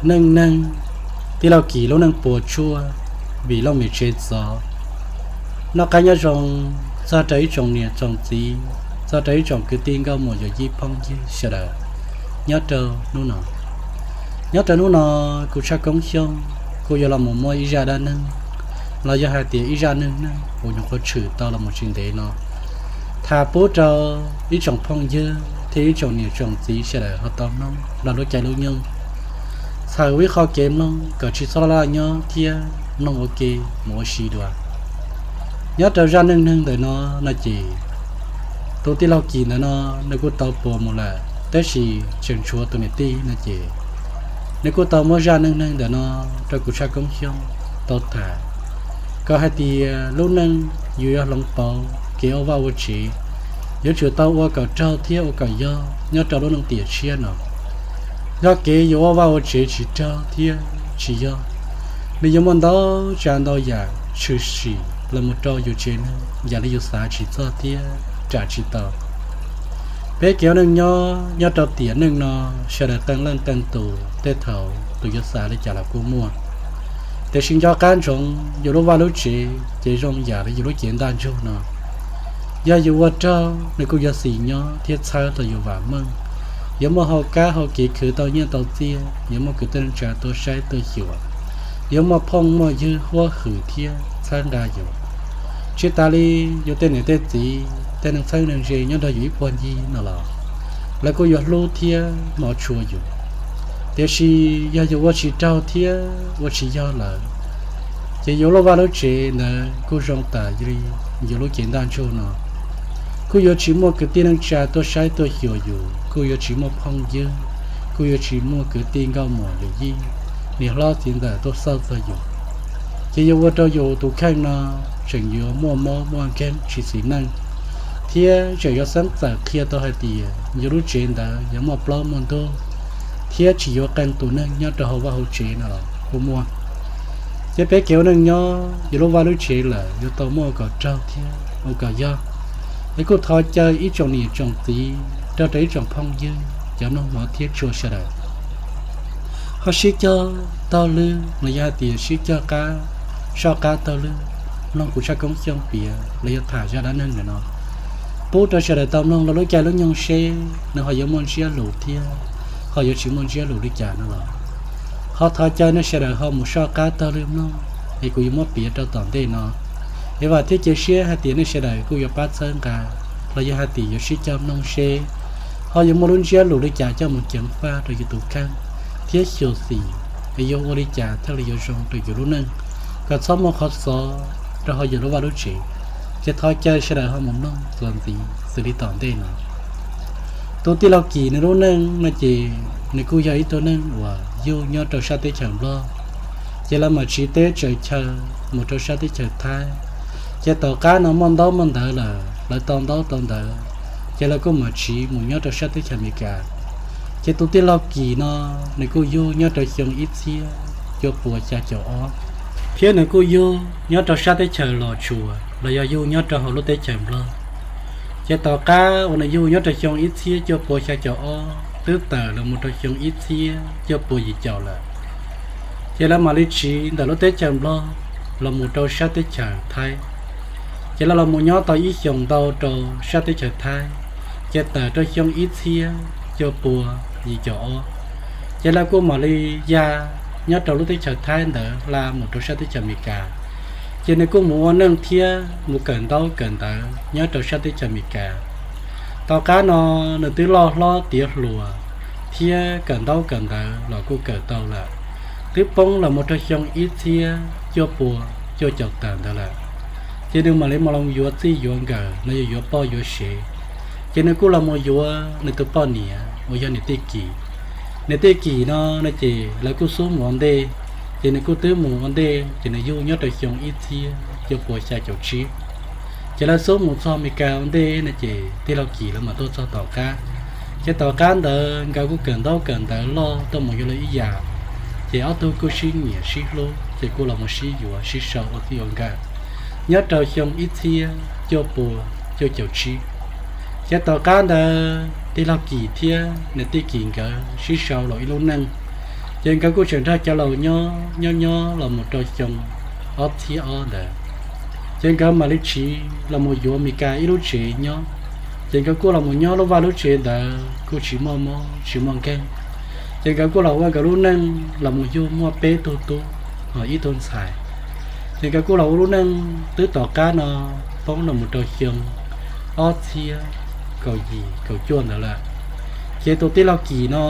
Neej neeg, tij laug Kis lub neej puas tsuaj vim looj mem tsev txov. Noj qab nyob zoo txog rau ib tsoom niam tsoom txiv, txog rau ib tsoom kwv tij nkauj muam yawm yij phooj ywg sawv daws nyob rau hnub no. Nyob rau hnub no, kuv Tshaj Koob Xyooj kuj yuav los mus muaj ib zaj dab neeg los yog hais tias ib zaj neej neeg uas nyuam qhuav tshwm tau los mus tsis ntev no, tham pub rau ib tsoom phooj ywg thiab ib tsoom niam tsoom txiv sawv daws ho tau mloog los lub caij lub nyoog txhawm ua ib qho kev mloog kom tsis txhob laj laj nyob thiab mloog ua ke mus ua si dua. Nyob rau zaj neej neeg ntawm no, no ces tus tij laug Kis ntawm no nws kuj tau puas mus lawm, tab sis tseem tshuav tus niam tij no ces nws kuj tau muab zaj neej neeg ntawm no rau kuv Tshaj Koob Xyooj tau tham kom hais tias lub neej yus yuav hloov pauv kev ua vaj ua tsev, yuav tsum tau ua kom raug thiab ua kom yog nyob rau lub neej tiam tshiab no. Yog kev yus ua vaj ua tsev tsis raug thiab tsis yog, nws yuav muaj ntau tsav ntau yam tshwm sim los mus rau yus tsev neeg yam li yus xav tsis txog thiab ram tsis tau. Peb kev ua neej nyob, nyob rau tiam neej no, sawv daws qee leej qee tus tej thaum tus yuav xav li cas los kuj muaj. Tiam sis nco qab ntsoov yus lub vaj lub tsev ces zoo yam li yus lub cev ntaj ntsug no. Yog yus ua raug, nws kuj yuav xis nyob thiab txhawb tau yus vam meej. Yuav muaj hau kab hau kev khwv tau nyiaj tau txiaj, yuav muaj kwv tij neej tsa tuaj saib tuaj xyuas, yuav muaj phooj muaj ywg huab hwm thiab txhawb nqa yus. Tsis tas li, yus tej niam tej txiv, tej neeg txheeb neeg ze nyob nrog yus ib puag ncig no los lawv kuj yuav hlub thiab hmov tshua yus. Tiam sis yog yus ua tsis raug thiab ua tsis yog lawm, ces yus lub vaj lub tsev ntawd kuj zoo tas li yus lub cev ntaj ntsug no. Kuj yuav tsis muaj kwv tij neej tsa tuaj saib tuaj xyuas yus, kuj yuav tsis muaj phooj ywg, kuj yuav tsis muaj kwv tij nkauj muam yawm yij, niam hlob txiv ntxawm tuaj xauj txog yus. Ces yuav ua rau yus tus kheej no tseem yuav muaj mob muaj nkeeg tsis xis neej, thiab tseem yuav xeeb txawm qhia tau hais tias yus lub tsev ntawd yuav muaj plaub muaj ntug, thiab tsis yuav qee tus neeg nyob rau hauv vaj hauv tsev no los kuj muaj. Ces peb kev ua neej nyob, yus lub vaj lub tsev lawm yuav tau muaj ua kom raug thiab ua kom yog. Es kuj thov caw ib tsoom niam tsoom txiv, rau rau ib tsoom phooj ywg, cov mloog hmov thiab tshua sawv daws, ho sib cog taug lw los yog hais tias sib cog qab, soj qab taug lw mloog kuv Tshaj Koob Xyooj piav los yog tham zaj dab neeg ntawm no pub rau sawv daws tau mloog los lub caij lub nyoog seb nws ho yuav muaj ntsiab lus thiab ho yuav tsis muaj ntsiab lus li cas no los, ho thov caw nej sawv daws ho mus soj qab taug lw mloog es kuv yuav muab piav rau tom ntej no. Es vam thiab cia siab hais tias nej sawv daws kuj yuav pab txhawb nqa los yog hais tias yuav sib cog mloog seb ho yuav muaj lub ntsiab lus li cas coj mus ceev faj rau yus tus kheej, thiab xyuam xim es yuav ua li cas thiaj li yuav zoo rau yus lub neej, kom txhob muaj qhov xov rau hauv yus lub vaj lub tsev. Ces thov caw sawv daws ho mus mloog txuas ntxiv xws li tom ntej no. Tus tij laug Kis nws lub neej no ces nws kuj yog ib tug neeg uas yug nyob rau sab teb chaws Nplog, ces lawv mam tsiv teb tsaws chaw mus rau sab teb chaws Thaib. Ces tom qab no muaj ntaub muaj ntawv lawm, lawv tau ntaub tau ntawv, ces lawv kuj mam tsiv mus nyob rau sab teb chaws Amelikas. Ces tus tij laug Kis no, nws kuj yug nyob rau xyoo ib txhiab cuaj pua xya caum ob, thiab nws kuj yug nyob rau sab teb chaws Los Tsuas los yog yug nyob rau hauv lub teb chaws Nplog. Ces tom qab uas nws yug nyob rau xyoo ib txhiab cuaj pua xya caum ob twb tawm los mus rau xyoo ib txhiab cuaj pua yim caum lawm, ces lawv mam li tsiv ntawm lub teb chaws Nplog los mus rau sab teb chaws Thaib. Ces lawv los mus nyob tau ib xyoos ntau rau sab teb chaws Thaib, ces tawm rau xyoo ib txhiab cuaj pua yim caum ob, ces lawv kuj mam li ya nyob rau lub teb chaws Thaib ntawd hla mus rau sab teb chaws Amelikas. Ces nws kuj mus ua neej thiab mus kawm ntaub kawm ntawv nyob rau sab teb chaws Amelikas. Tom qab no nws twb loj hlob tiav hluas thiab kawm ntaub kawm ntawv los kuj kawm tau lawm, twb poob los mus rau xyoo ib txhiab cuaj pua cuaj caum tawm ntawd lawm. Ces nws mam li mus los yuav txij yuav nkawm no, yuav yuav poj yuav sev. Ces nws kuj los mus yuav nws tus poj niam uas yog niam tij Kis. Niam tij Kis no no ces lawv kuj xub mus ua ntej, ces nws kuj twb mus ua ntej, ces nws yug nyob rau xyoo ib txhiab cuaj pua xya caum tsib. Ces lawv xub mus txog Amelikas ua ntej no ces tij laug Kis lawv mam tuaj txog tom qab. Ces tom qab ntawd nkawd kuj kawm ntaub kawm ntawv loj tuaj mus yuav luag ib yam, ces ob tug kuj sib nyiam sib hlub, ces kuj los mus sib yuav sib sau ua txij ua nkawm nyob rau xyoo ib txhiab cuaj pua cuaj caum tsib. Ces tom qab ntawd tij laug Kis thiab niam tij Kis nkawd sib sau los ib lub neej, Ces nkawd kuj tseem nrog cov laus nyob nyob nyob los mus rau xyoo ob txhiab ob ntawd, ces nkawd mam li tsiv los mus yuav Mes Kas ib lub tsev nyob. Ces nkawd kuj los mus nyob lub vaj lub tsev ntawd kuj tsis muaj mob tsis muaj nkeeg. Ces nkawd kuj los ua nkawd lub neej los mus yug muaj peb tug tub, ib tug ntxhais. Ces nkawd kuj los ua lub neej twb tom qab no poob los mus rau xyoo ob txhiab kaum yim kaum cuaj ntawd lawm. Ces tus tij laug Kim no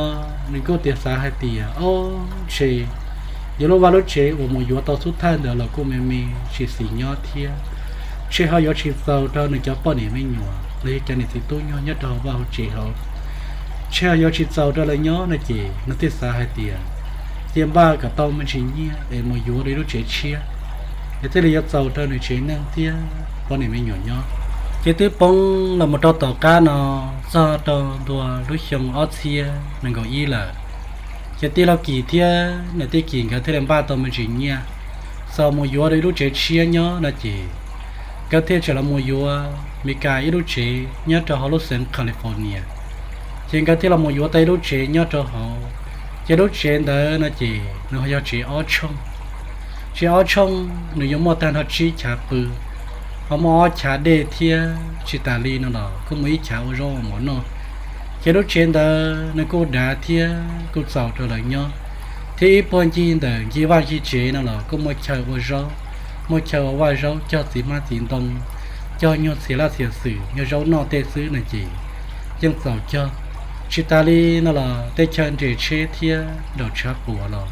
nws kuj tias xav hais tias, o, ntshe yog lub vaj lub tsev uas mus yuav tau xub thawj ntawd los kuj me me tsis xis nyob thiab, ntshe ho yuav tsis txaus rau nws cov poj niam me nyuam los yog cov niam txiv tub nyob nyob rau hauv vaj hauv tsev hauv, ntshe ho yuav tsis txaus rau lawv nyob no ces nws thiaj xav hais tias cia npaj kom tau me ntsis nyiaj es mus yuav rau ib lub tsev tshiab, es thiaj li yuav txaus rau nws tsev neeg thiab poj niam me nyuam nyob. Ces twb poob los mus rau tom qab no txog rau ntua lub xyoo ob txhiab nees nkaum ib lawm. Ces tij laug Kim thiab niam tij Kim nkawd thiaj li npaj tau me ntsis nyiaj, xav mus yuav rau ib lub tsev tshiab nyob no ces nkawd thiaj tseem los mus yuav Mes Kas ib lub tsev nyob rau hauv lub xeev California. Ces nkawd thiaj los mus yuav tau ib lub tsev nyob rau hauv. Ces lub tsev ntawd no ces nws ho yog tsev ob tshooj. Tsev ob tshooj nws yuav muaj tag nrho tsib chav pw, ho muaj ob chav dej thiab tsis tas li no los kuj muaj ib chav ua zaub ua mov noj. Ces lub tsev ntawd nws kuj dav thiab kuj txaus rau lawv nyob, thiab ib puag ncig ntawm ncig vaj ncig tsev no los kuj muaj chaw ua zaub, muaj chaw ua vaj zaub, cog txiv hmab txiv ntoo, cog nyuag txhia laj txhia xwm, nyuag zaub noj tej xwb no ces yeej txaus cog. Tsis tas li no los tej chaw nres tsheb thiab nraum tshav puam los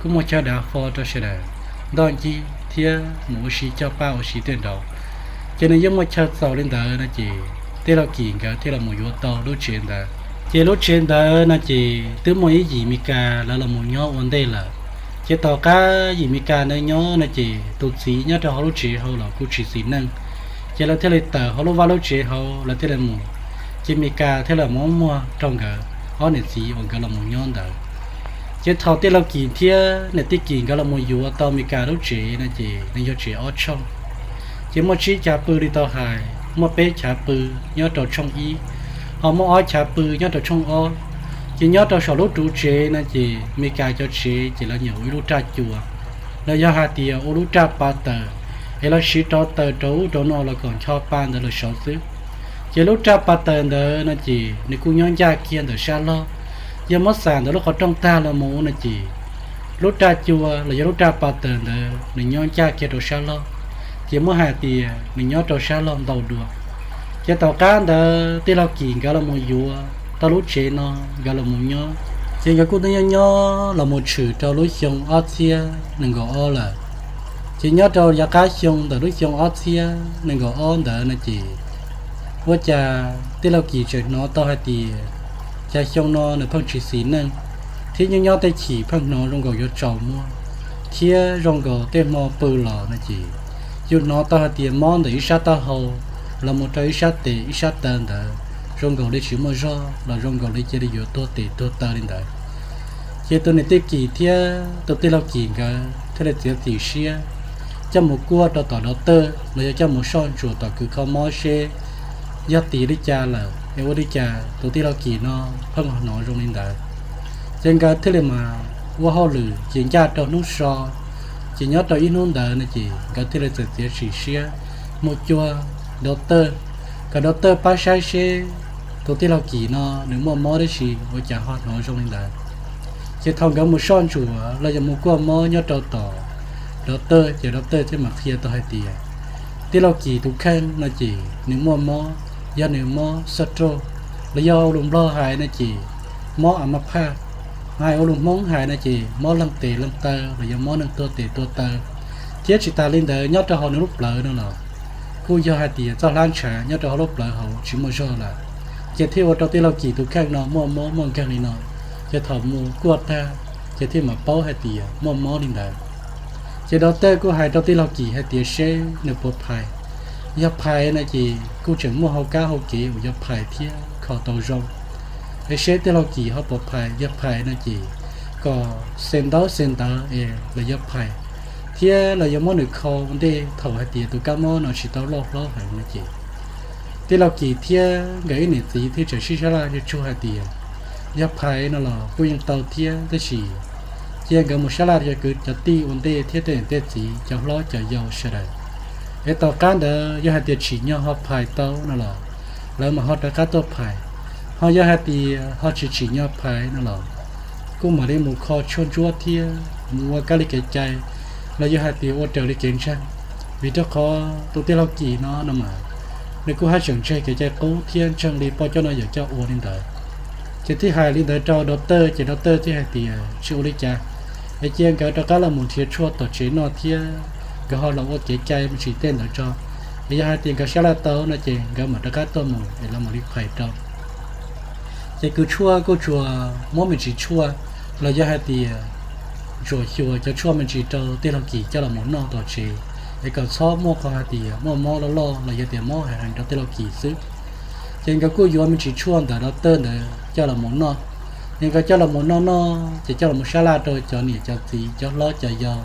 kuj muaj chaw dav fo rau sawv daws ntoj ncig thiab mus ua si cog paj ua si tej nraud. Ces nws yeej muaj chaw txaus li ntawd no ces tij laug Kim nkawd thiaj los mus yuav tau lub tsev ntawd. Ces lub tsev ntawd no ces twb muaj ib yim Mes Kas lawv los mus nyob ua ntej lawm. Ces tom qab yim Mes Kas ntawd nyob no ces tus txiv nyob rau hauv lub tsev hauv los kuj tsis xis neej, ces lawv thiaj li tawm hauv lub vaj lub tsev hauv lawv thiaj li mus. Ces Mes Kas thiaj li muab muag rau nkawd ob niam txiv uas nkawd los mus nyob ntawd. Ces thaum tij laug Kim thiab niam tij Kim nkawd los mus yuav tau Mes Kas lub tsev no ces nws yog tsev ob tshooj. Ces muaj tsib chav pw li tau hais, muaj peb chav pw nyob rau tshooj ib, ho muaj ob chav pw nyob rau tshooj ob. Ces nyob rau saum lub ruv tsev no ces Mes Kas cov tsev ces lawv nyiam ua ib lub raj cua, los yog hais tias ua lub raj pa taws, es lawv siv rauv taws rau ub rau no los kom ncho pa ntawd lawm saud xwb. Ces lub raj pa taws ntawd no ces nws kuj nyob ncaj kiag ntawm sab log. Yog muab xam ntawm lub qhov rooj tag los mus no ces lub raj cua los yog lub raj pa taws ntawd nws nyob ncaj kiag rau sab log, ces muab hais tias nws nyob rau sab log ntau dua. Ces tom qab ntawd tij laug Kim nkawd los mus yuav tau lub tsev no nkawd los mus nyob. Ces nkawd kuj twb nyob nyob los mus tshwm rau lub xyoo ob txhiab nees nkaum ob lawm. Ces nyob rau yav qab xyoo ntawm lub xyoo ob txhiab nees nkaum ob ntawd no ces ua cas tij laug Kim tseem hnov tau hais tias cas xyoo no nws pheej tsis xis neej, thiab nyob nyob tej chim pheej hnov zoo nkaus yuav tsaus muag, thiab zoo nkaus tej hmo pw los no ces yus hnov tau hais tias mob ntawm ib sab taub hau los mus rau ib sab tes ib sab taw ntawd, zoo nkaus li tsis muaj zog los zoo nkaus li cia li yuav tuag tes tuag taw li ntawd. Ces tus niam tij Kim thiab tus tij laug Kim nkawd thiaj li txiav txim siab coj mus kuaj rau tom doctor los yog coj mus soj ntsuam tom kws kho mob seb yog tim li cas lawm es ua li cas tus tij laug Kim no pheej hnov zoo li ntawd. Ces nkawd thiaj li mas ua hauj lwm ces ncaj rau hnub so, ces nyob rau ib hnub ntawd no ces nkawd thiaj li txawm txiav txim siab mus cuag doctor, kom doctor pab saib seb tus tij laug Kim no nws muaj mob dab tsi ua cas ho hnov zoo li ntawd. Ces thaum nkawd mus soj ntsuam los yog mus kuaj mob nyob rau tom doctor ces doctor thiaj mam qhia tau hais tias tij laug Kim tus kheej no ces nws muaj mob, yog nws mob stroke, los yog ua lus Nplog hais no ces mob a ma phaj, hais ua lus Hmoob hais no ces mob leeg tes leeg taw los yog mob neeg tuag tes tuag taw. Thiab tsis tas li ntawd nyob rau hauv nws lub plawv no los kuj yog hais tias txoj hlab ntshav nyob rau hauv lub plawv hauv tsis muaj zog lawm, ces thiaj ua rau tij laug Kim tus kheej no muaj mob muaj nkeeg li no. Ces thaum mus kuaj tag ces thiaj mam paub hais tias muaj mob li ntawd. Ces doctor kuj hais rau tij laug Kim hais tias seb nws puas phais, yog phais no ces kuj tseem muaj hau kab hau kev uas yuav phais thiab kho tau zoo. Es seb tij laug Kim ho puas phais, yog phais no ces kom xe ntaub xe ntawv es los yuav phais, thiab los yuav muab nws kho ua ntej thaum hais tias tus kab mob no tsis tau loj hlob heev no ces tij laug Kim thiab nkawd ib niam txiv thiaj tseem sib sab laj tsuag hais tias yog phais no los kuj yeej tau thiab, tab sis Cia nkawd mus sab laj rau cov kwv cov tij ua ntej thiab tej niam tej txiv cov hlob cov yau sawv daws. Es tom qab ntawd yog hais tias tsim nyog ho phais tau no los lawv mam ho rov qab tuaj phais. Ho yog hais tias ho tsis tsim nyog phais no los kuj mam li mus kho tshuaj ntsuab thiab mus ua kab li kev cai los yog hais tias ua raws li kev ntseeg. Vim rau qhov tus tij laug Kim no no mas nws kuj haj tseem ntseeg kev cai qub thiab ntseeg li poj coj no yawm coj ua li ntawd. Ces thiaj hais li ntawd rau dau tawj, ces dau tawj thiaj hais tias tsis ua li cas, es cia nkawd rov qab los mus nrhiav tshuaj tom tsev noj thiab nkawd ho los ua kev cai me ntsis tej ntawd tso. Es yog hais tias nkawd sab laj tau no ces nkawd mam rov qab tuaj mus es lawv mam li phais rau. Ces kws tshuaj kuj tsuas muab me ntsis tshuaj los yog hais tias tsuas xyuas cov tshuaj me ntsis rau tij laug Kim coj los mus noj tom tsev, es kom txhob muaj qhov hais tias muaj mob loj loj los yog tias mob heev heev rau tij laug Kim xwb. Ces nkawd kuj yuav me ntsis tshuaj ntawm dau tawj ntawd coj los mus noj. Ces nkawd coj los mus noj noj ces coj los mus sab laj rau cov niam cov txiv cov hlob cov yau,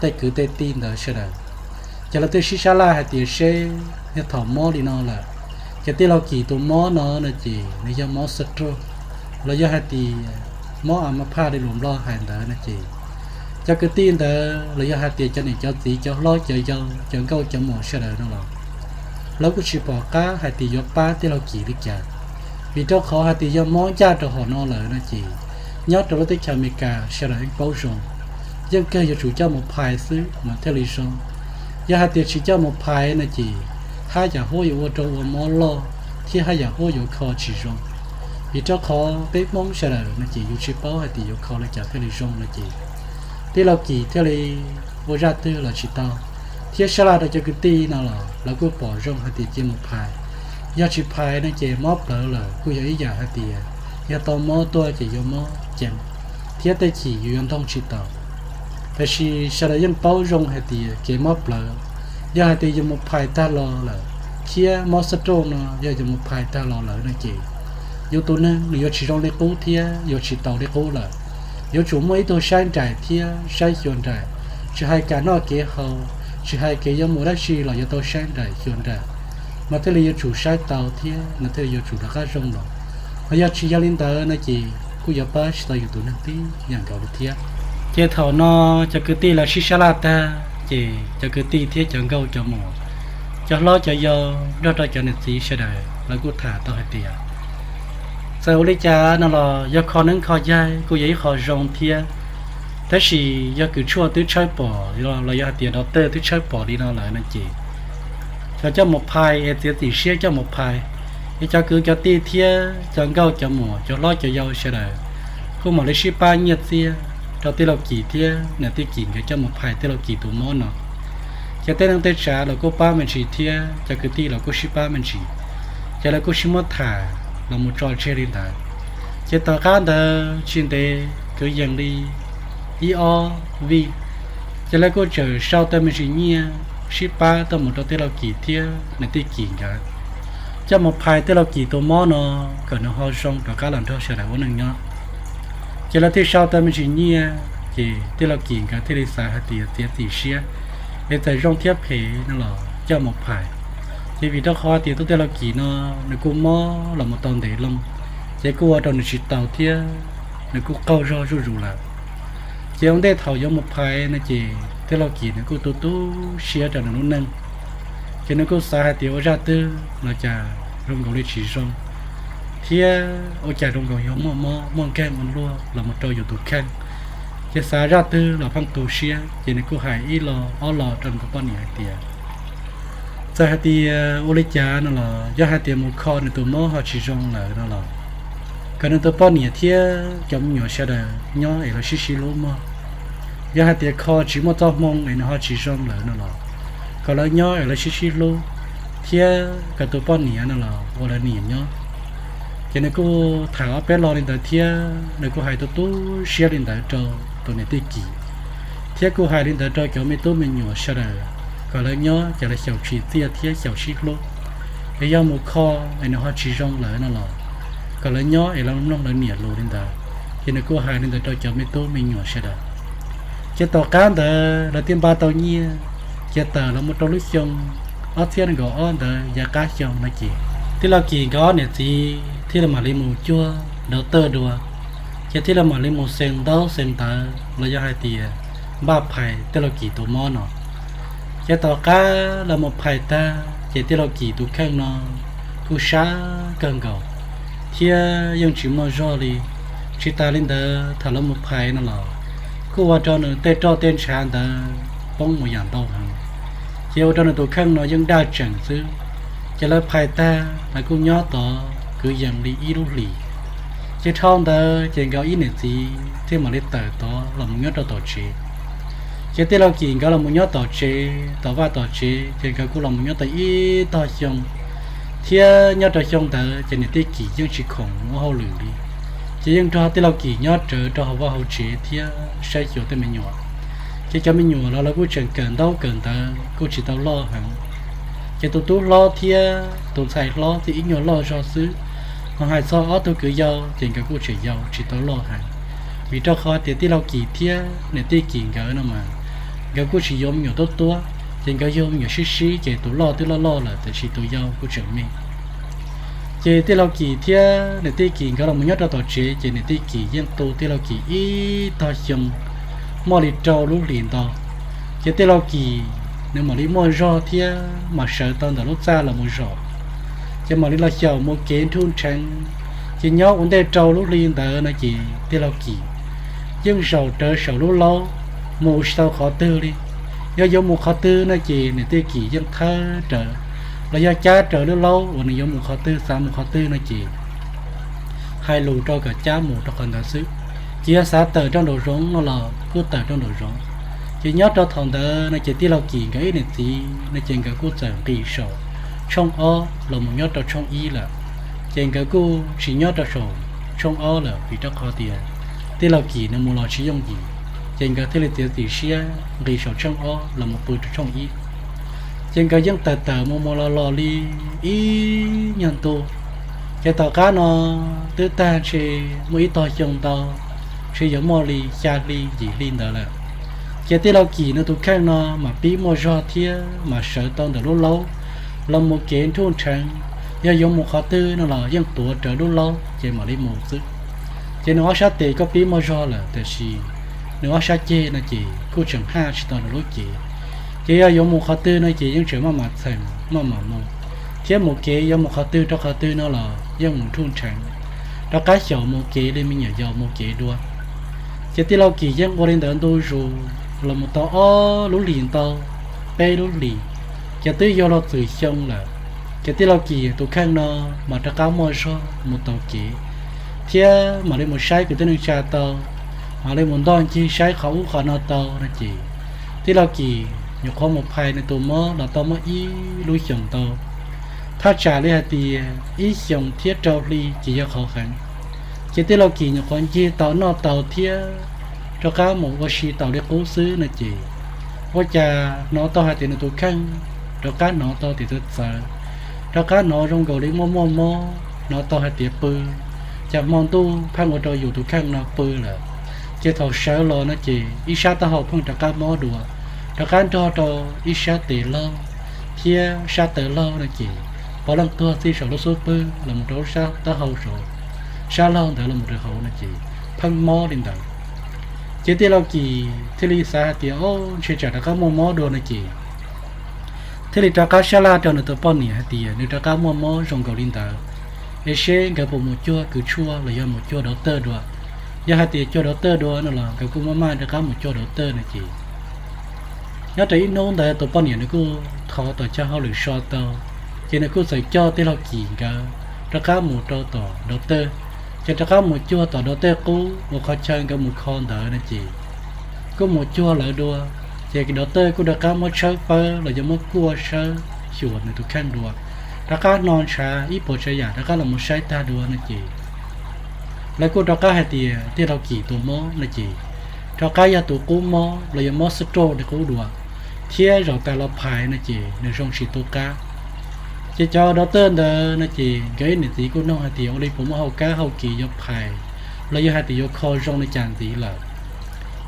tej kwv tej tij ntawd sawv daws. Ces lawv thiaj sib sab laj hais tias seb yog thaum mob li no lawm, ces tij laug Kim tus mob no no ces nws yog mob xab roj los yog hais tias mob a ma phaj li lus Nplog hais ntawd no ces cov kwv tij ntawd los yog hais tias cov niam cov txiv cov hlob cov yau cov nkauj cov muam sawv daws no los lawv kuj tsis pom qab hais tias yuav pab tij laug Kim li cas. Vim rau qhov hais tias yog mob ncaj rau hom no lawm no ces nyob rau lub teb chaws Amelikas sawv daws yeej paub zoo, yeej kawg yuav tsum coj mus phais xwb mas thiaj li zoo. Yog hais tias tsis coj mus phais no ces haj yam huab yuav ua rau ua mob loj thiab haj yam huab yuav kho tsis zoo. Vim rau qhov peb Hmoob sawv daws no ces yus tsis paub hais tias yuav kho li cas thiaj li zoo no ces tij laug Kim thiaj li ua zaj twg los tsis tau, thiab sab laj rau cov kwv tij no los lawv kuj pom zoo hais tias cia mus phais. Yog tsis phais no ces mob plawv lawm kuj yog ib yam hais tias yog tau mob tuaj ces yuav mob ceev thiab tej chim yus yuav ntoog tsis taus. Tiam sis sawv daws yeej paub zoo hais tias kev mob plawv, yog hais tias yus mus phais tag los lawm, thiab mob xab roj no yog yus mus phais tag los lawm no ces yus tus neeg nws yuav tsis zoo li qub thiab yuav tsis taus li qub lawm. Yuav tsum muaj ib tug saib nraim thiab saib xyuas nraim, tsis hais kev noj kev haus, tsis hais kev yuav mus dab tsi los yuav tau saib nraim xyuas nraim, mas thiaj li yuav tsum saib tau thiab nws thiaj li yuav tsum rov qab zoo los. Ho yog tsis yog li ntawd no ces kuj yuav pab tsis tau yus tus neeg tib yam nkaus li thiab. Ces thaum no cov kwv tij lawv sib sab laj tag ces cov kwv tij thiab cov nkauj cov muam, cov hlob cov yau nrog rau cov niam txiv sawv daws lawv kuj tham tau hais tias txawm ua li cas no los yog kho neeb kho yaig kuj yog ib qho zoo thiab, tab sis yog kws tshuaj twb tshawb pom los yog hais tias dau tawj twb tshawb pom li no lawm no ces cov coj mus phais es txiav txim siab coj mus phais, es cov kwv cov tij thiab cov nkauj cov muam cov hlob cov yau sawv daws kuj mam li sib pab nyiaj txiag rau tij laug Kim thiab niam tij Kim nkawd coj mus phais tij laug Kim tus mob no. Ces tej neej tej tsav los kuj pab me ntsis thiab cov kwv tij los kuj sib pab me ntsis, ces lawv kuj sib muab tham los mus tso tseg li ntawd. Ces tom qab ntawd tsis ntev kwv yees li ib ob vij, ces lawv kuj txawm sau tau me ntsis nyiaj sib pab tuaj mus rau tij laug Kim thiab niam tij Kim nkawd coj mus phais tij laug Kim tus mob no kom nws ho zoo rov qab los nrog sawv daws ua neej nyob. Ces lawv thiaj sau tau me ntsis nyiaj, ces tij laug Kim nkawd thiaj li xav hais tias txiav txim siab, es txawm zoo thiab phem no los coj mus phais. Ces vim rau qhov tias tus tij laug Kim no nws kuj mob los mus tau ntev loo, ces kuj ua rau nws tsis taus thiab nws kuj qaug zog zuj zus lawm. Ces ua ntej thaum yuav mus phais no ces tij laug Kim nws kuj tu tu siab rau nws lub neej, ces nws kuj xav hais tias ua zaj twg los cas zoo nkaus li tsis zoo, thiab ua cas zoo nkaus yuav muaj mob muaj nkeeg ua luaj los mus rau yus tus kheej. Ces xav zaj twg los pheej tu siab, ces nws kuj hais ib lo ob lo rau nws tus poj niam hais tias txawm hais tias ua li cas no los yog hais tias mus kho nws tus mob ho tsis zoo lawm no los kom nws tus poj niam thiab cov me nyuam sawv daws nyob es lawv sib sib hlub mog. Yog hais tias kho tsis muaj txoj hmoo es nws ho tsis zoo lawm no los kom lawv nyob es lawv sib sib hlub, thiab kom tus poj niam no los ua lawv niam nyob. Ces nws kuj tham ob peb lo li ntawd thiab nws kuj hais tu tu siab li ntawd rau tus niam tij Kim, thiab kuj hais li ntawd rau cov me tub me nyuam sawv daws kom lawv nyob ces lawv xyaum tsim txiaj thiab xyaum sib hlub. Es yog mus kho es nws ho tsis zoo lawm no los kom lawv nyob es lawv mloog lawv niam lus li ntawd. Ces nws kuj hais li ntawd rau cov me tub me nyuam sawv daws. Ces tom qab ntawd lawv thiaj npaj tau nyiaj, ces tawm los mus rau lub xyoo ob txhiab nees nkaum ob ntawd yav qab xyoo no ces tij laug Kim nkawd ob niam txiv thiaj li mam li mus cuag dau tawj dua. Ces thiaj li mam li mus xees ntaub xees ntawv los yog hais tias npaj phais tij laug Kis tus mob no. Ces tom qab lawv mus phais tag ces tij laug Kis tus kheej no kuj sab kawg nkaus thiab yeej tsis muaj zog li. Tsis tas li ntawd, thaum lawv mus phais no los kuj ua rau nws tej roj tej ntshav ntawd poob mus yam ntau heev, ces ua rau nws tus kheej no yeej daj tseem xwb. Ces lawv phais tag lawv kuj nyob tod kwv yees li ib lub hlis. Ces dhau ntawd ces nkawd ib niam txiv thiaj mam li tawm tod los mus nyob rau tom tsev. Ces tij laug Kis nkawd los mus nyob tom tsev, tom vaj tom tsev, ces nkawd kuj los mus nyob tau ib tog xyoo thiab nyob rau xyoo ntawd ces niam tij Kis yeej tsis khoom ua hauj lwm li, ces yeej nrog tij laug Kis nyob rawv rau hauv vaj hauv tsev thiab saib xyuas tej me nyuam. Ces cov me nyuam los lawv kuj tseem kawm ntaub kawm ntawv kuj tsis tau loj heev. Ces tus tub hlob thiab tus ntxhais hlob thiaj ib nyuag loj zog xwb, ho hais txog ob tug kwv yau ces nkawd kuj tseem yau tsis tau loj heev. Vim rau qhov tias tij laug Kis thiab niam tij Kis nkawd no mas nkawd kuj tsis yuav me nyuam tuab tuab, ces nkawd yug me nyuam sib sib ces tus loj twb loj loj lawm tiam sis tus yau kuj tseem me. Ces tij laug Kis thiab niam tij Kis nkawd los mus nyob rau tom tsev ces niam tij Kis yeej tu tij laug Kis ib tog xyoo muaj li rau lub hlis ntau. Ces tij laug Kis nws mam li muaj zog thiab mam sawv tau ntawm lub txaj los mus zaum, ces mam li los xyaum mus kev nruj nrheev. Ces nyob ua ntej rau lub hli ntawd no ces tij laug Kis yeej zaum rawv saum lub laub mus tsis tau qhov twg li. Yog yuav mus qhov twg no ces niam tij Kis yeej thawb rawv los yog cab rawv lub laub uas nws yuav mus qhov twg, xav mus qhov twg no ces hais lus rau kom cab mus rau qhov ntawd xwb. Ces yog xav tawm rau nraum zoov no los kuj tawm rau nraum zoov. Ces nyob rau thaum ntawd no ces tij laug Kis nkawd ib niam txiv no ces nkawd kuj txawm nqis saum tshooj ob los mus nyob rau tshooj ib lawm. Ces nkawd kuj tsis nyob rau saum tshooj ob lawm vim rau qhov tias tij laug Kis nws mus los tsis yooj yim, ces nkawd thiaj li txiav txim siab nqis saum tshooj ob los mus pw rau tshooj ib. Ces nkawd yeej tawm tawm mus mus los los li ib nyuag ntu. Ces tom qab no twb tag ntshe muaj ib tog xyoo ntau, ntshe yuav muaj li xya hli yim hli ntawd lawm. Ces tij laug Kis nws tus kheej no mas pib muaj zog thiab mas sawv tau ntawm lub laub los mus kev nruj nrheev. Yog yuav mus qhov twg no los yeej tuav rawv lub laub ces mam li mus xwb. Ces nws ob sab tes kuj pib muaj zog lawm tiam sis nws ob sab ceg no ces kuj tseem haj tsis tau nws lub cev. Ces yog yuav mus qhov twg no ces yeej tseem maj mam txheem maj mam mus, thiab mus kev yuav mus qhov twg rau qhov twg no los yeej mus nruj nrheev, rov qab xyaum mus kev li me nyuam yaus mus kev dua. Ces tij laug Kis yeej ua li ntawd ntu zus los mus tau ob lub hlis ntau, peb lub hlis, ces twb yog los txwm xyoo lawm. Ces tij laug Kis tus kheej no mas rov qab muaj zog mus taus kev, thiab mam li mus saib kwv tij neej tsa tau, mam li mus ntoj ncig saib qhov ub qhov no tau no ces tij laug Kis nyuam qhuav mus phais nws tus mob los tau muaj ib lub xyoos ntau. Thaj tsam li hais tias ib xyoos thiab rau hli ces yog qhov heev. Ces tij laug Kis nyuam qhuav ncig tau noj tau thiab rov qab mus ua si tau li qub xwb no ces ua cas hnov tau hais tias nws tus kheej rov qab hnov tau tias txawv txawv, rov qab hnov zoo nkaus li muaj muaj mob, hnov tau hais tias pw, cas hmo ntuj pheej ua rau yus tus kheej no pw lawm. Ces thaum sawv los no ces ib sab taub hau pheej rov qab mob dua, rov qab nrog rau ib sab tes laug thiab sab taw laug no ces puav leej tuag txij saum lub xub pwg los mus rau sab taub hau saud, sab laug ntawd los mus rau hauv no ces pheej mob li ntawd. Ces tij laug Kis thiaj li xav hais tias, o, ntshe tsam rov qab muaj mob dua no ces thiaj li rov qab sab laj rau nws tus poj niam hais tias nws rov qab muaj mob zoo nkaus li ntawd, es seb nkawd puas mus cuag kws tshuaj los yog mus cuag dov tawj dua. Yog hais tias cuag dov tawj dua no los nkawd kuj maj maj rov qab mus cuag dov tawj no ces nyob rau ib hnub ntawd tus poj niam nws kuj thov tom chaw hauj lwm so tau, ces nws kuj txawm coj tij laug Kis nkawd rov qab mus rau tom dov tawj. Ces rov qab mus cuag tom dov tawj qub uas qhov chaw nkawd mus kho ntawd no ces kuj mus cuag lawv dua. Ces dov tawj kuj rov qab muab tshawb fawb los yog muab kuaj sawb xyuas nws tus kheej dua, rov qab hno ntshav ib puas tsav yam rov qab los mus saib tag dua no ces lawv kuj rov qab hais tias tij laug Kis tus mob no ces rov qab yog tus qub mob los yog mob xwb rauj li qub dua, thiab zaum tas los phais no ces nws zoo tsis tu qab. Ces cov dov tawj ntawd no ces nkawd ib niam txiv kuj nug hais tias ua li puas muaj hauv kab hauv kis yuav phais los yog hais tias yuav kho zoo li cas ntxiv lawm.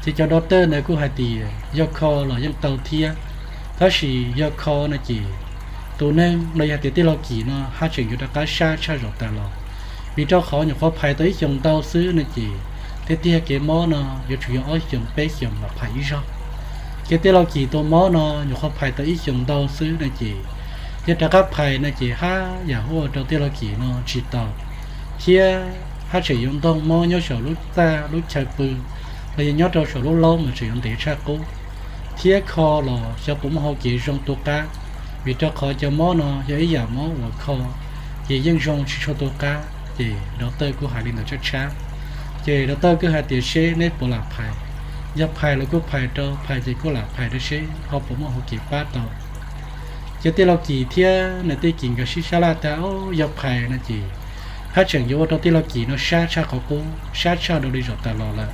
Ces cov dov tawj ntawd kuj hais tias yog kho los yeej tau thiab, tab sis yog kho no ces tus neeg los yog hais tias tij laug Kis no haj tseem yuav rov qab sab tshaj zaum tas los, vim rau qhov nyuam qhuav phais tau ib xyoos ntau xwb no ces Tiag tiag kev mob no yuav tsum yog ob xyoos peb xyoos mam phais ib zaug. Ces tij laug Kis tus mob no nyuam qhuav phais tau ib xyoos ntau xwb no ces, yog rov qab phais no ces haj yam hu ua rau tij laug Kis no tsis tau, thiab haj tseem yuav ntog mob nyob saum lub txaj lub chaw pw, los yog nyob rau saum lub laub mas tseem yuav ntev tshaj qub, thiab kho los xyov puas muaj hau kev zoo tu qab, vim rau qhov cov mob no yog ib yam mob uas kho ces yeej zoo tsis tshua tu qab. Ces doctor kuj hais li ntawd tshab tshab. Ces doctor kuj hais tias seb neb puas lam phais, yog phais los kuj phais rau, phais ces kuj lam phais rau seb ho puas muaj hau kev pab tau. Ces tij laug Kis thiab nws tij Kis nkawd sib sab laj tas, yog phais no ces haj tseem yuav ua rau tij laug Kis no sab tshaj qhov qub, sab tshaj rau li zaum tas los lawm.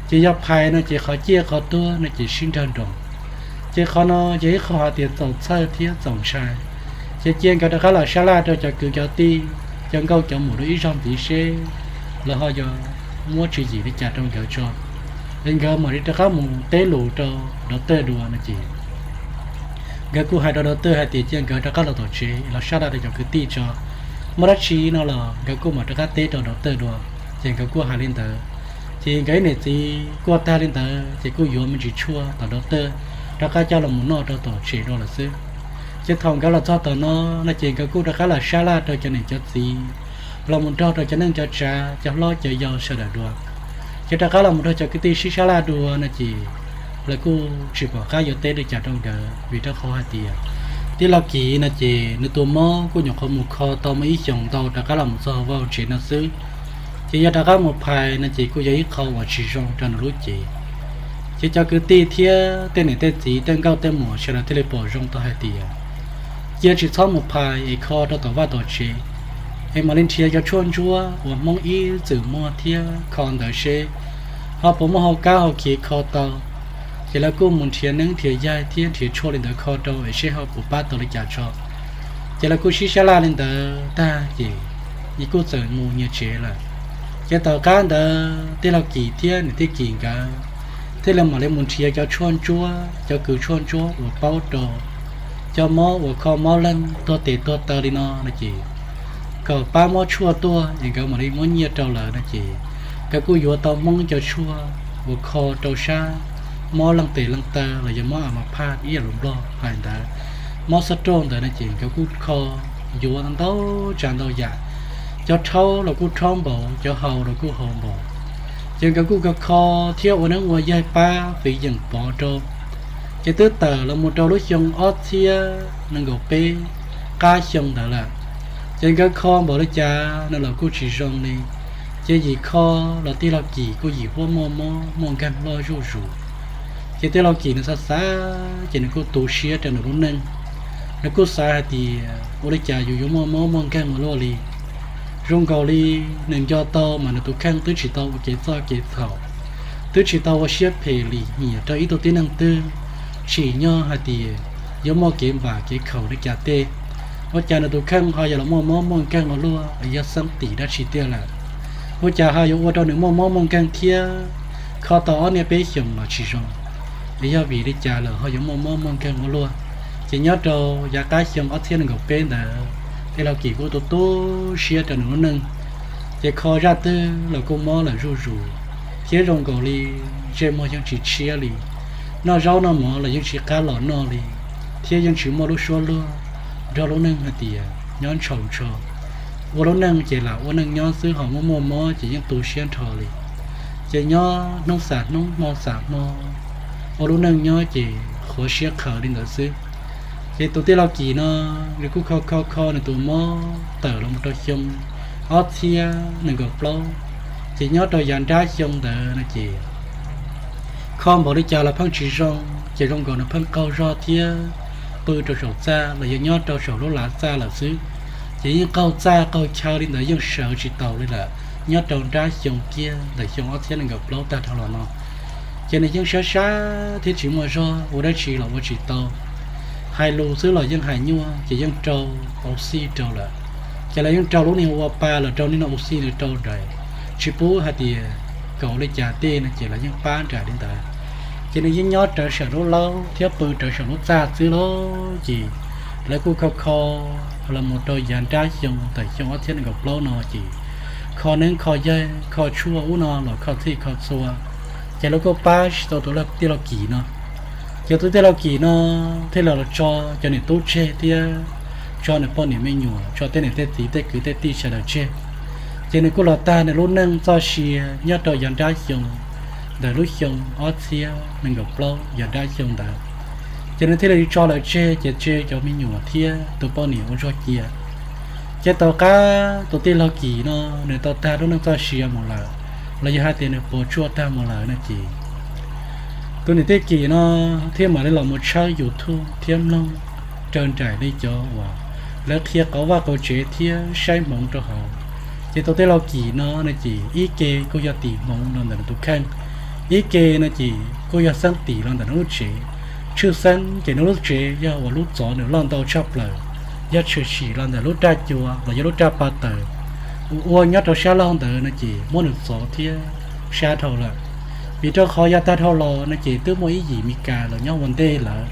Ces yog phais no ces qhov ciaj qhov tuag no ces sib nrawg nroos. Ces qhov no yog ib qho hais tias txaus txhawj thiab txaus ntshai. Ces cia nkawd rov qab los sab laj rau cov kwv cov tij, cov nkauj cov muam rau ib zaug ntxiv seb lawv ho yuav muab tswv yim li cas rau nkawd tso, es nkawd mam li rov qab mus teb lus rau doctor dua no ces nkawd kuj hais rau doctor hais tias cia nkawd rov qab los tom tsev los sab laj rau cov kwv tij tso, muaj dab tsi no los nkawd kuj mam rov qab teb rau doctor dua. Ces nkawd kuj hais li ntawd, ces nkawd ib niam txiv kuj tag li ntawd ces kuj yuav me ntsis tshuaj tom doctor rov qab coj los mus noj rau tom tsev dua lawm xwb. Ces thaum nkawd los txog tom no no ces nkawd kuj rov qab los sab laj rau cov niam cov txiv, los mus nrog rau cov neej cov tsav cov hlob cov yau sawv daws dua. Ces rov qab los mus nrog cov kwv tij sib sab laj dua no ces lawv kuj tsis pom qab yuav teb li cas rau nkawd vim rau qhov hais tias tij laug Kis no ces nws tus mob kuj nyuam qhuav mus kho tau muaj ib xyoos ntau rov qab los mus txog vaj tsev no xwb. Ces yog rov qab mus phais no ces kuj yog ib qho uas tsis zoo rau nws lub cev. Ces cov kwv tij thiab tej niam tej txiv tej nkauj tej muam sawv daws thiaj li pom zoo tau hais tias cia tsis txhob mus phais es kho rau tom vaj tom tsev, es mam li nrhiav cov tshuaj ntsuab uas Hmoob ib txwm muag thiab kho ntawd seb ho puas muaj hau kab hau khiav kho tau. Ces lawv kuj mus nrhiav neeb nrhiav yaig thiab nrhiav tshuaj li ntawd kho rau es seb ho puas pab tau li cas tso. Ces lawv kuj sib sab laj li ntawd tag ces kuj txawm mus nyias tsev lawm. Ces tom qab ntawd tij laug Kis thiab niam tij Kis nkawd thiaj li mam li mus nrhiav cov tshuaj ntsuab cov kws tshuaj ntsuab uas paub rau cov mob uas kho mob leeg tuag tes tuag taw li no no ces kom pab muab tshuaj tuaj es nkawd mam li muab nyiaj rau lawv no ces nkawd kuj yuav tau Hmoob cov tshuaj uas kho rau sab mob leeg tes leeg taw los yog mob a ma phaj ib yam li Nplog hais ntawd, mob xab roj ntawd no ces nkawd kuj kho yuav ntau tsav ntau yam. Cov rhaub los kuj rhaub npaum, cov haus los kuj haus npaum. Ces nkawd kuj kho kho thiab ua neeb ua yaig pab fiv yeem pov rau. Ces twb tawm los mus rau lub xyoo ob txhiab nees nkaum peb qab xyoo ntawd lawm. Ces nkawd kho npaum li cas no los kuj tsis zoo li. Ces yim kho los tij laug Kis kuj yim huab muaj mob muaj nkeeg loj zuj zus. Ces tij laug Kis nws xav xav ces nws kuj tu siab rau nws lub neej. Nws kuj xav hais tias ua li cas yus yuav muaj mob muaj nkeeg ua luaj li. Zoo nkaus li nws nco tau mas nws tus kheej twb tsis tau ua kev txob kev txhaum, twb tsis tau ua siab phem lim hiam rau ib tug tib neeg twg, tsim nyog hais tias yuav muaj kev npam kev khaum li cas tej. Ua cas nws tus kheej ho yuav los muaj mob muaj nkeeg ua luaj, yog xeeb tim dab tsi tiag lawm? Ua cas ho yuav ua rau nws muaj mob muaj nkeeg thiab? Kho tau ob niaj peb xyoos los tsis zoo, es yog vim li cas lawm ho yuav muaj mob muaj nkeeg ua luaj? Ces nyob rau yav qab xyoo ob txhiab nees nkaum peb ntawd, tij laug Kis kuj tu tu siab rau nws lub neej. Ces kho zaj twg los kuj mob lawm zuj zus, thiab zoo nkaus li ntsej muag yeej tsis tshiab li. Noj zaub noj mov los yeej tsis qab los noj li, thiab yeej tsis muaj lub suab luag nrog lub neej hais tias nyob ntshaus ntsho. Ua lub neej ces lam ua neej nyob xwb ho muaj muaj mob ces yeej tu siab nrho li. Ces nyob hnub xam hnub hmo xam hmo, ua lub neej nyob ces qhuav siab qhawv li ntawd xwb. Ces tus tij laug Kis no, nws kuj kho kho kho nws tus mob tawm los mus rau xyoo ob txhiab nees nkaum plaub. Ces nyob rau yav nrab xyoo ntawd no ces kho npaum li cas los pheej tsis zoo, ces zoo nkaus nws pheej qaug zog thiab pw rau saum txaj los yog nyob rau saum lub lav txaj lawm xwb. Ces yeej qaug txaj qaug chaw li ntawd yeej sawv tsis taus li lawm nyob rau nrab xyoo kiag ntawm xyoo ob txhiab nees nkaum plaub tag dhau los no. Ces nws yeej sab sab thiab tsis muaj zog ua dab tsi los ua tsis tau. Hais lus xwb los yeej hais nyuaj ces yeej rau au xij rau lawm. Ces lawv yeej rau lub niag ua pa los rau niag no au xij nws rau nraim, tsis pub hais tias kom ua li cas tej no ces lawv yeej pab nraim li ntawd. Ces nws yeej nyob rawv saum lub laub thiab pw rawv saum lub txaj xwb lauj. Ces lawv kuj kho kho los mus rau yav nrab xyoo ntawm xyoo ob txhiab nees nkaum plaub no ces kho neeb kho yaig, kho tshuaj ub no los kho txhij kho txhua, ces lawv kuj pab tsis tau tus tij laug Kim no. Ces tus tij laug Kim no thiaj li los tso cov niam tub tseg thiab tso nws poj niam me nyuam, tso tej niam tej txiv tej kwv tej tij sawv daws tseg. Ces nws kuj los tag nws lub neej txoj sia nyob rau yav nrab xyoo, ntawm lub xyoo ob txhiab nees nkaum plaub yav nrab xyoo ntawd. Ces nws thiaj li tso lawv tseg, ces tseg cov me nyuam thiab tus poj niam ua ntsuag cia. Ces tom qab tus tij laug Kim no nws tau tag lub neej txoj sia mus lawm, los yog hais tias nws puas tsuaj tag mus lawm no ces tus niam tij Kim no thiaj mam li los mus tshawb YouTube thiab mloog raws nraim li cov uas lawv qhia qauv vaj qauv tsev thiab saib hmoov rau hauv. Ces tus tij laug Kim no no ces ib ke kuj yog tim hmoov los ntawm nws tus kheej, ib ke no ces kuj yog xeeb tim los ntawm nws lub tsev. Tshwj xeeb ces nws lub tsev yog uas lub txov nws loj ntau tshaj plaws, yog tshwm sim los ntawm lub raj cua los yog lub raj pa taws uas ua nyob rau sab laug ntawd no ces muab nws txov thiab sab dhau lawm. Vim rau qhov yav tag dhau los no ces twb muaj ib yim Mes Kas los nyob ua ntej lawm.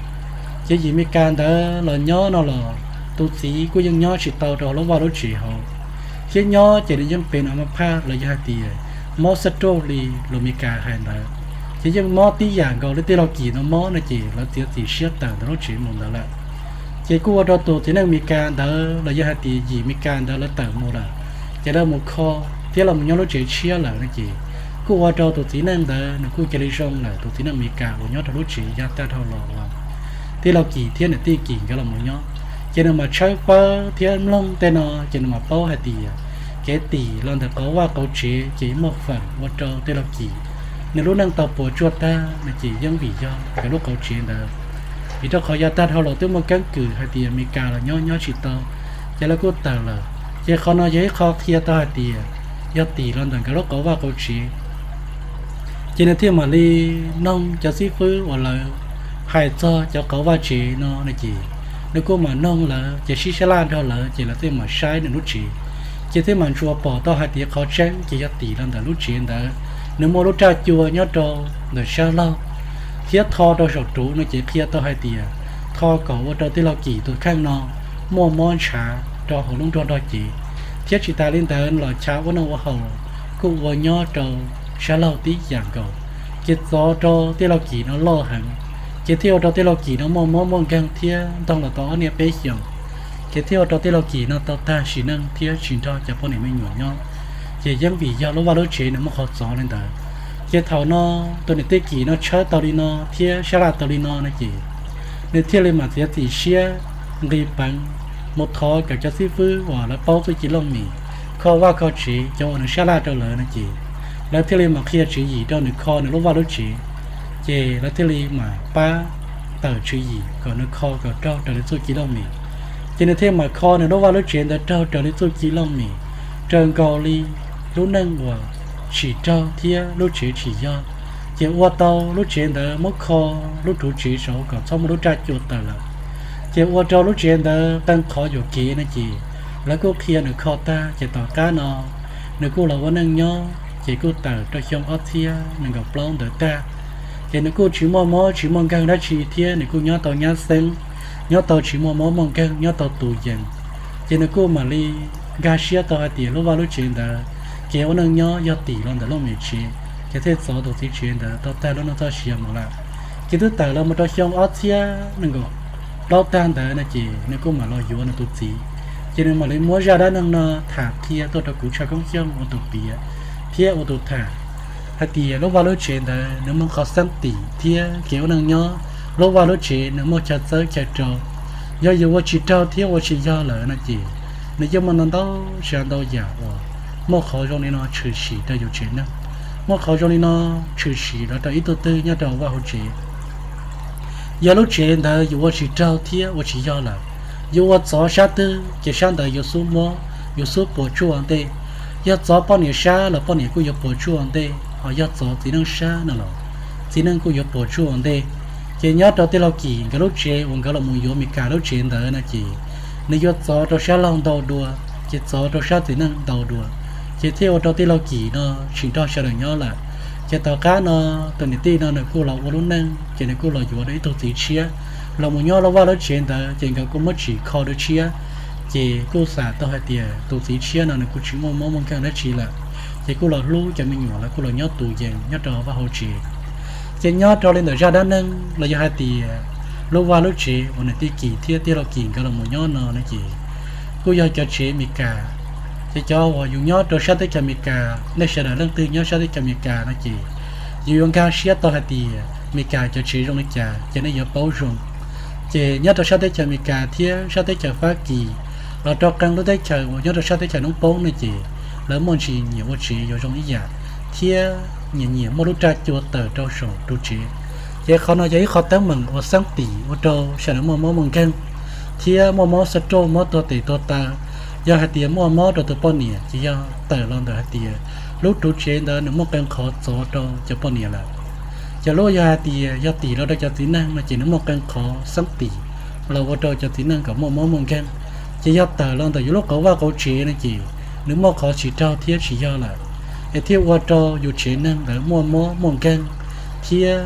Ces yim Mes Kas ntawd los nyob no los tus txiv kuj yeej nyob tsis tau rau lub vaj lub tsev hauv, thiab nyob ces nws yeej pem no mob phaj los yog hais tias mob xab roj li lus Mes Kas hais ntawd, ces yeej mob tib yam nkaus li tij laug Kim no mob no ces lawv txiav txim siab tawm ntawm lub tsev mus ntawd lawm. Ces kuj ua rau tus txiv neej Mes Kas ntawd los yog hais tias yim Mes Kas ntawd lawv tawm mus lawm, ces lawv mus kho thiab los mus nyob lub tsev tshiab lawm no ces kuj ua rau tus txiv neej ntawd nws kuj cia li zoo lawm. Tus txiv neej Mes Kas uas nyob rau lub tsev yav tag dhau los uas tij laug Kim thiab niam tij Kim nkawd los mus nyob, ces nws mam tshawb fawb thiab mloog tej no ces nws mam paub hais tias kev tim los ntawm qauv vaj qauv tsev ces muaj feem ua rau tij laug Kim nws lub neej tau puas tsuaj tag no ces yeej vim yog nkawd lub qauv tsev ntawd. Vim rau qhov yav tag dhau los twb muaj keeb kwm hais tias Mes Kas los nyob nyob tsis tau, ces lawv kuj tawm lawm. Ces qhov no yog ib qho qhia tau hais tias yog tim los ntawm nkawd lub qauv vaj qauv tsev. Ces nws thiaj mam li noog cov xib fwb uas lawv hais txog cov qauv vaj tsev no no ces nws kuj mam noog lawv ces sib sab laj nrog lawv ces lawv thiaj mam saib nws lub tsev, ces thiaj mam ntsuas pom tau hais tias qhov tseeb ces yog tim los ntawm lub tsev ntawd, nws muaj lub raj cua nyob rau ntawm sab laug thiab tho rau saum ruv no ces qhia tau hais tias tho kom ua rau tij laug Kim tus kheej no muaj mob ntshav rau hauv lub nruab nrog cev, thiab tsis tas li ntawd los chav ua noj ua haus kuj ua nyob rau sab laug tib yam nkaus, ces txov rau tij laug Kim no loj heev, ces thiaj ua rau tij laug Kim no muaj mob muaj nkeeg thiab ntoog los tau ob niaj peb xyoos, ces thiaj ua rau tij laug Kim no tau tag sim neej thiab tsis nrog cov poj niam me nyuam nyob. Ces yeej vim yog lub vaj lub tsev nws muaj qhov txov li ntawd. Ces thaum no tus niam tij Kim no tshawb tau li no thiab sab laj tau li no no ces nws thiaj li mam txiav txim siab nqis peev mus thov kom cov xib fwb uas lawv paub txuj ci looj mem kho vaj kho tsev cov uas nws sab laj rau lawv no ces lawv thiaj li mam qhia tswv yim rau nws kho nws lub vaj lub tsev. Ces lawv thiaj li mam pab tawm tswv yim kom nws kho kom raug raws li txuj ci looj mem. Ces nws thiaj mam kho nws lub vaj lub tsev ntawd raug raws li txuj ci looj mem, raws nkaus li lub neej uas tsis raug thiab lub tsev tsis yog. Ces ua tau lub tsev ntawd muab kho lub ruv tsev saud kom txhob muaj lub raj cua tawm lawm. Ces ua rau lub tsev ntawd qee qhov yuam kev no ces lawv kuj qhia nws kho tag ces tom qab no nws kuj los ua neej nyob ces kuj tawm rau xyoo ob txhiab nees nkaum plaub ntawd tag. Ces nws kuj tsis muaj mob tsis muaj nkeeg dab tsi thiab nws kuj nyob tau nyab xeeb, nyob tau tsis muaj mob muaj nkeeg, nyob tau tus yees. Ces nws kuj mam li nkag siab tau hais tias lub vaj lub tsev ntawd kev ua neej nyob yog tim los ntawm looj mem tsev, ces thiaj txov tus txiv tsev ntawd tau tag lub neej txoj sia mus lawm. Ces twb tawm los mus rau xyoo ob txhiab nees nkaum plaub tag ntawd no ces nws kuj mam los yuav nws tus txiv. Ces nws mam li muab zaj dab neeg no tham qhia tuaj rau kuv Tshaj Koob Xyooj ua tus piav thiab ua tus tham hais tias lub vaj lub tsev ntawd nws muaj qhov xeeb tim thiab kev ua neej nyob, lub vaj lub tsev nws muaj chaw txawb chaw rau. Yog yus ua tsis raug thiab ua tsis yog lawm no ces nws yeej muaj ntau ntau tsav ntau yam uas muaj qhov zoo li no tshwm sim rau yus tsev neeg, muaj qhov zoo li no tshwm sim los rau ib tug twg nyob rau vaj hauv tsev. Yog lub tsev ntawd yus ua tsis raug thiab ua tsis yog lawm, yus ua txov sab twg ces sab ntawd yuav xub mob, yuav xub puas tsuaj ua ntej. Yog txov poj niam sab los poj niam kuj yuav puas tsuaj ua ntej, ho yog txov txiv neej sab no los txiv neej kuj yuav puas tsuaj ua ntej. Ces nyob rau tij laug Kim nkawd lub tsev uas nkawd los mus yuav Mes Kas lub tsev ntawd no ces nws yuav txov rau sab laug ntau dua, ces txov rau sab txiv neej ntau dua, ces thiaj ua rau tij laug Kim no tsis nrog sawv daws nyob lawm. Ces tom qab no tus niam tij no nws kuj los ua lub neej, ces nws kuj los yuav rau ib tug txiv tshiab los mus nyob lub vaj lub tsev ntawd, ces nkawd kuj muab tsim kho dua tshiab. Ces kuj xam tau hais tias tus txiv tshiab no nws kuj tsis muaj mob muaj nkeeg dab tsi lawm, ces kuj los hlub cov me nyuam los kuj los nyob tus yees nyob rau vaj hauv tsev. Ces nyob rau li ntawm zaj dab neeg los yog hais tias lub vaj lub tsev uas niam tij Kis thiab tij laug Kis nkawd los mus nyob no no ces kuj yog cov tsev Amelikas. Ces cov uas yus nyob rau sab teb chaws Amelikas, nej sawv daws leej twg nyob sab teb chaws Amelikas no ces yus yuav nkag siab tau hais tias Amelikas cov tsev zoo li cas ces nej yuav paub zoo. Ces nyob rau sab teb chaws Amelikas thiab sab teb chaws Fab Kis los rau qee lub teb chaws uas nyob rau sab teb chaws noob poob no ces lawv muaj ntsis nyiam ua tsev yuav zoo ib yam, thiab nyiam nyiam muaj lub raj cua tawm rau saum ru tsev. Ces qhov no yog ib qho teeb meem uas xeeb tim ua rau sawv daws muaj mob muaj nkeeg, thiab muaj mob xab roj, mob tuag tes tuag taw. Yog hais tias muaj mob rau tus poj niam ces yog tawm los ntawm hais tias lub ru tsev ntawd nws muaj qee qhov txov rau cov poj niam lawm. Ces lub yog hais tias yog tim los rau cov txiv neej no ces nws muaj qee qhov xeeb tim los ua rau cov txiv neej kom muaj mob muaj nkeeg. Ces yog tawm los ntawm yus lub qauv vaj qauv tsev no ces nws muaj qhov tsis raug thiab tsis yog lawm, es thiaj ua rau yus tsev neeg ntawd muaj mob muaj nkeeg thiab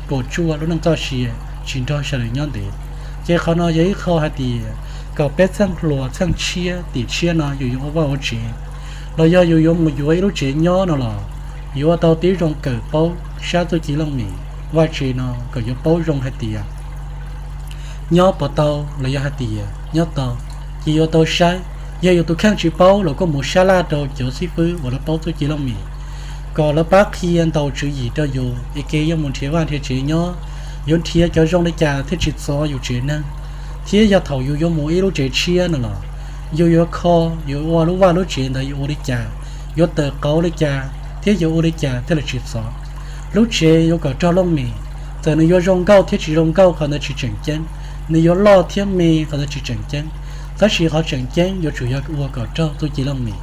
puas tsuaj lub neej txoj sia, tsis nrog sawv daws nyob ntev. Ces qhov no yog ib qho hais tias kom peb txheej hluas txheej tshiab tim tshiab no yus yuav ua vaj ua tsev los yog yus yuav mus yuav ib lub tsev nyob no los yuav ua tau tib zoo kawm paub sab txuj ci looj mem vaj tsev no kom yuav paub zoo hais tias nyob puas tau los yog hais tias nyob tau, ces yuav tau saib. Yog yus tus kheej tsis paub los kuj mus sab laj rau cov xib fwb uas lawv paub txuj ci looj mem kom lawv pab qhia ntaus tswv yim rau yus es kev yuav mus nrhiav vaj nrhiav tsev nyob, yuav nrhiav cov zoo li cas thiaj tsis txov yus tsev neeg. Thiab yog thaum yus yuav mus ib lub tsev tshiab no los yus yuav kho, yuav ua lub vaj lub tsev ntawd yuav ua li cas, yuav tawm qauv li cas thiab yuav ua li cas thiaj li tsis txov. Lub tsev yuav kom raug looj mem, txawm nws yuav zoo nkauj thiab tsis zoo nkauj qhov ntawd tsis tseem ceeb, nws yuav loj thiab me qhov ntawd tsis tseem ceeb, tab sis qhov tseem ceeb yuav tsum yog ua kom raug txuj ci looj mem,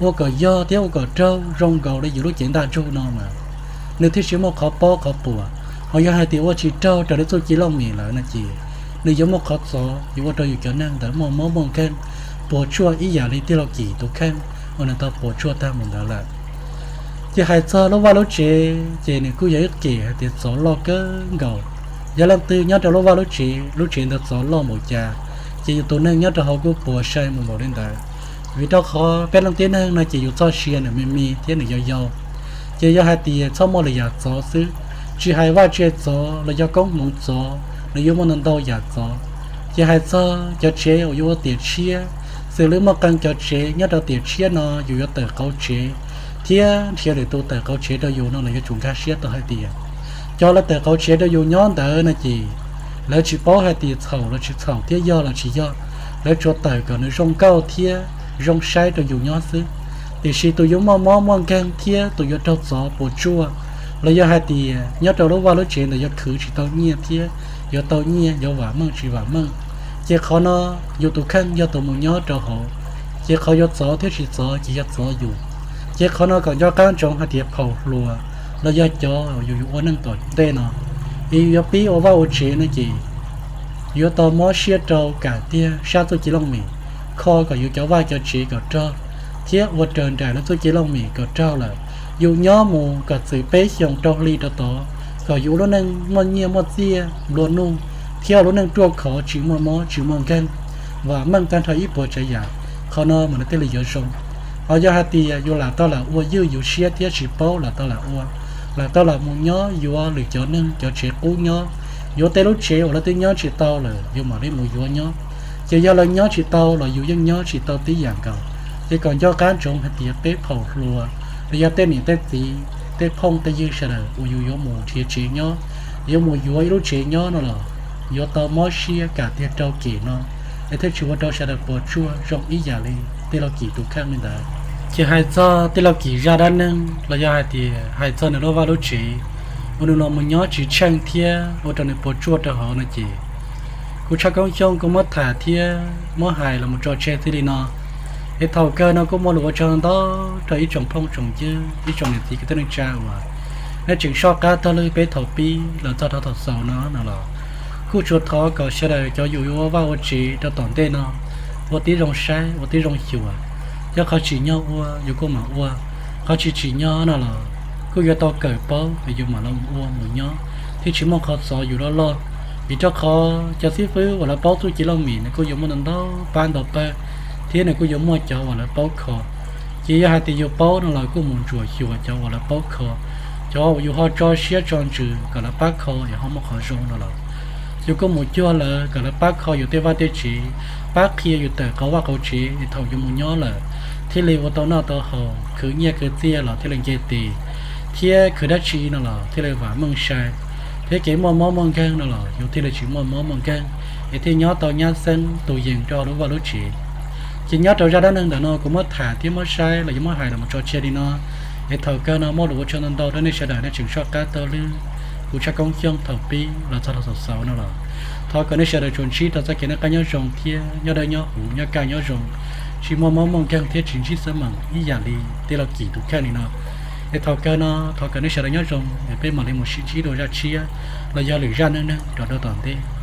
ua kom yog thiab ua kom raug zoo nkaus li yus lub cev ntaj ntsug no mas nws thiaj tsis muaj qhov pob qhov puas. Ho yog hais tias ua tsis raug raws li txuj ci looj mem lawm no ces nws yuav muaj qhov txov, yuav ua rau yus cov neeg ntawd muaj mob muaj nkeeg puas tsuaj ib yam li tij laug Kis tus kheej uas nws tau puas tsuaj tag mus ntawd lawm. Ces hais txog lub vaj lub tsev ces nws kuj yog ib kem hais tias txov loj kawg nkaus. Yog leej twg nyob rau lub vaj lub tsev, lub tsev ntawd txov loj npaum cas, ces yus tus neeg nyob rau hauv kuj puas sai mus npaum li ntawd. Vim rau qhov peb leej tib neeg no ces yus txoj sia nws me me thiab nws yau yau. Ces yog hais tias txhob muaj lwm yam txov xwb, tsis hais vaj tse txov los yog koob hmoov txov, nws yuav muaj ntau ntau yam txov. Ces hais txog cov tsev uas yuav ua tiam tshiab, xws li muaj qee cov tsev nyob rau tiam tshiab no yus yuav tawm qauv tsev thiab nrhiav lwm tus tawm qauv tsev rau yus no los yuav tsum nkag siab tau hais tias cov lawv tawm qauv tsev rau yus nyob ntawd no ces lawv tsis paub hais tias txhaum los tsis txhaum thiab yog los tsis yog, lawv tsuas tawm kom nws zoo nkauj thiab zoo saib rau yus nyob xwb. Tiam sis tus yuav muaj mob muaj nkeeg thiab tus yuav raug txov puas tsuaj, los yog hais tias nyob rau lub vaj lub tsev ntawd yuav khwv tsis tau nyiaj thiab yuav tau nyiaj yuav vam meej tsis vam meej, ces qhov no yus tus kheej yog tus mus nyob rau hauv, ces qhov yuav txov thiab tsis txov ces yog txov yus. Ces qhov no kom nco qab ntsoov hais tias phaum hluas los yog cov yus yuav ua neej tom ntej no, es yus yuav pib ua vaj ua tsev no ces yuav tau mob siab rau kam tiag sab txuj ci looj mem, kho kom yus cov vaj cov tsev kom raug, thiab ua raws nraim lawv txuj ci looj mem kom raug lawm. Yus nyob mus kom txwm peb xyoos rau hli rau tod, kom yus ua lub neej muaj nyiaj muaj txiaj nplua nuj, thiab ua lub neej ruaj khov tsis muaj mob tsis muaj nkeeg, vam meej tag nrho ib puas tsav yam. Qhov no mas nws thiaj li yuav zoo. Ho yog hais tias yus lam tau lam ua ywj yus siab thiab tsis paub lam tau lam ua, lam tau lam mus nyob yuav lwm cov neeg cov tsev qub nyob, yuav tej lub tsev uas lawv twb nyob tsis tau lawm yus mam li mus yuav nyob. Ces yog lawv nyob tsis tau los yus yeej nyob tsis tau tib yam nkaus. Ces kom nco qab ntsoov hais tias peb phaum hluas, los yog tej niam tej txiv, tej phooj tej ywg sawv daws uas yus yuav mus nrhiav tsev nyob, yuav mus yuav ib lub tsev nyob no los yuav tau mob siab kam tiag rau kem no, es thiaj tsis ua rau sawv daws puas tsuaj zoo ib yam li tij laug Kis tus kheej li ntawd. Ces hais txog tij laug Kis zaj dab neeg los yog hais tias hais txog nws lub vaj lub tsev uas nws los mus nyob tsis tsheej thiab ua rau nws puas tsuaj rau hauv no ces kuv Tshaj Koob Xyooj kuj muab tham thiab muab hais los mus tso tseg txij li no. Es thaum kawg no kuj muaj lus ua tsaug ntau rau ib tsoom phooj tsoom ywg, ib tsoom niam txiv kwv tij neej tsa uas nej tseem soj qab tag lwm peb thaum pib los txog rau thaum xaus no no los kuj tsuas thov kom sawv daws cov yus yuav ua vaj ua tsev rau tom ntej no ua tib zoo saib ua tib zoo xyuas. Yog qhov tsim nyog ua yus kuj mam ua, qhov tsis tsim nyog no los kuj yuav tau kawm paub es yus mam los ua mus nyob, thiaj tsis muaj qhov txov yus loj loj. Vim rau qhov cov xib fwb uas lawv paub txuj ci laj mim nws kuj yuav muaj ntau ntau pab ntau pawg, thiab nws kuj yuav muaj cov uas lawv paub kho. Ces yog hais tias yus paub no los kuj mus ntsuam xyuas cov uas lawv paub kho, cov uas yus ho tso siab tso ntsws kom lawv pab kho es ho muaj qhov zoo no los, yus kuj mus cuag lawv kom lawv pab kho yus tej vaj tej tsev, pab qhia yus tawm qhov vaj qhov tsev es thaum yus mus nyob lawm thiaj li ua tau noj tau haus, khwv nyiaj khwv txiaj los thiaj li nce tes, thiab khwv dab tsi no los thiaj li vam meej sai, thiab kev muaj mob muaj nkeeg no los yus thiaj li tsis muaj mob muaj nkeeg, es thiaj nyob tau nyab xeeb tus yees rau lub vaj lub tsev. Ces nyob rau zaj dab neeg ntawm no kuv muab tham thiab muab saib los yog muab hais los mus tso tseg li no, es thaum kawg no muaj lus ua tsaug ntau ntau rau nej sawv daws nej tseem soj qab taug lw kuv tsab koob xyooj thaum pib los txog rau thaum xaus no los, thov kom nej sawv daws tsuas ntsib rau txoj kev noj qab nyob zoo thiab nyob dawb nyob huv nyob kaj nyob zoo, tsis muaj mob muaj nkeeg thiab tsis ntsib xab meem ib yam li tej laj kis tus kheej li no. Es thaum kawg no thov kom nej sawv daws nyob zoo es peb mam li mus sib ntsib dua zaj tshiab los yog lwm zaj neej neeg rau rau tom ntej.